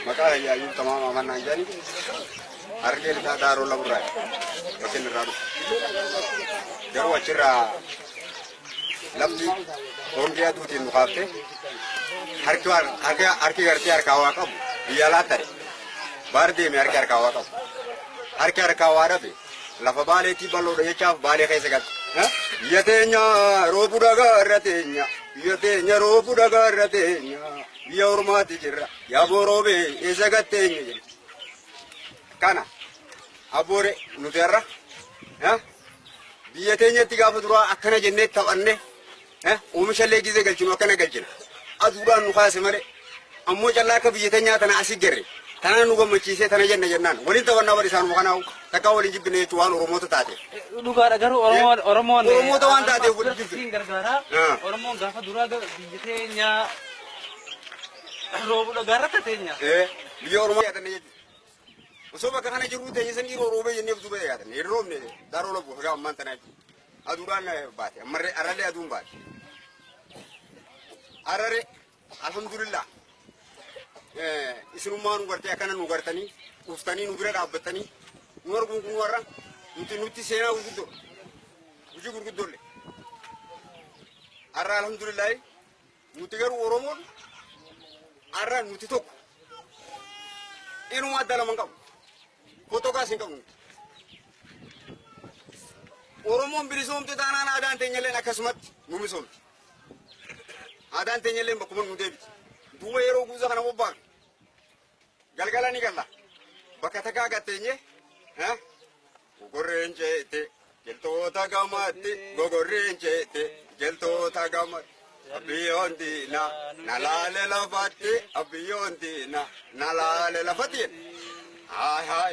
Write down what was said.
Maqaa Hayyaayyuu Tamaam Amannaan jedhani Harargee Lixaa Daaroo Laburraa bakki inni irraa dhufu. Garuu achirraa lafti hongee aduutiin nu kaaftee harki harki harki gartee harkaa waa qabu biyya alaa tare. Baar deeme harki harkaa waa qabu. Harki harkaa waa dhabe lafa Baaleetii bal'oodha jechaaf Baalee keessa galte. Biyya teenya roobu dhagaa irra teenya. Biyya teenya roobu dhagaa irra teenya. Biyya ormaati jirra. Yaa booroobee eessa gatteenye jedhe. Kana abboore nuti har'a biyya teenyatti gaafa duraa akkana jennee taphanne oomishallee gizee galchinu akkana galchina. Aduudhaan nu kaase malee ammoo callaa akka biyya teenyaa tana asi garre tana nu gammachiisee tana jenna jennaan waliin taphannaa bar isaanuma kanaa'u takkaa waliin jibbine jechuun waan Oromoota taate. Dhugaadha garuu Oromoon Oromoon Oromoota waan taateef waliin jibbine. Siin gargaara. Oromoon gaafa duraa biyya teenya roobu dhagaarratti teenya. Biyya Oromoo yaadanne jechuudha. Osoo bakka kana jiruu teenya san dhiiroo roobee jennee duuba yaadanne. Hin roobne Daaroo Labuu haga ammaan tanaa jechuudha. Aduudhaan baate. Ammarree arrallee aduun baate. Arrare alhamdulillah. Isinummaa nu gartee akkana nu gartanii dhuftanii nu bira dhaabbattanii nu arguun kun warra nuti nutti seenaa gurguddoo hojii gurguddoollee. Arra alhamdulillah nuti garuu Oromoon arra nuti tokko inuma adda lama hin qabu. Fotokaas hin qabnu. Oromoon bilisoomte taanaan aadaan teenyalleen akkasumatti nu misoomti. Aadaan teenyalleen bakkuma nu deebiti. Duuba yeroo guuza kana bobbaafne galgala ni galla. Bakka takkaa gatteenye gogorreen ceete jeltoota gamatti, gogorreen ceete jeltoota gamatti. Abiyyoon diina na laale lafatti, abiyyoon diina na laale lafatti. Haay haay.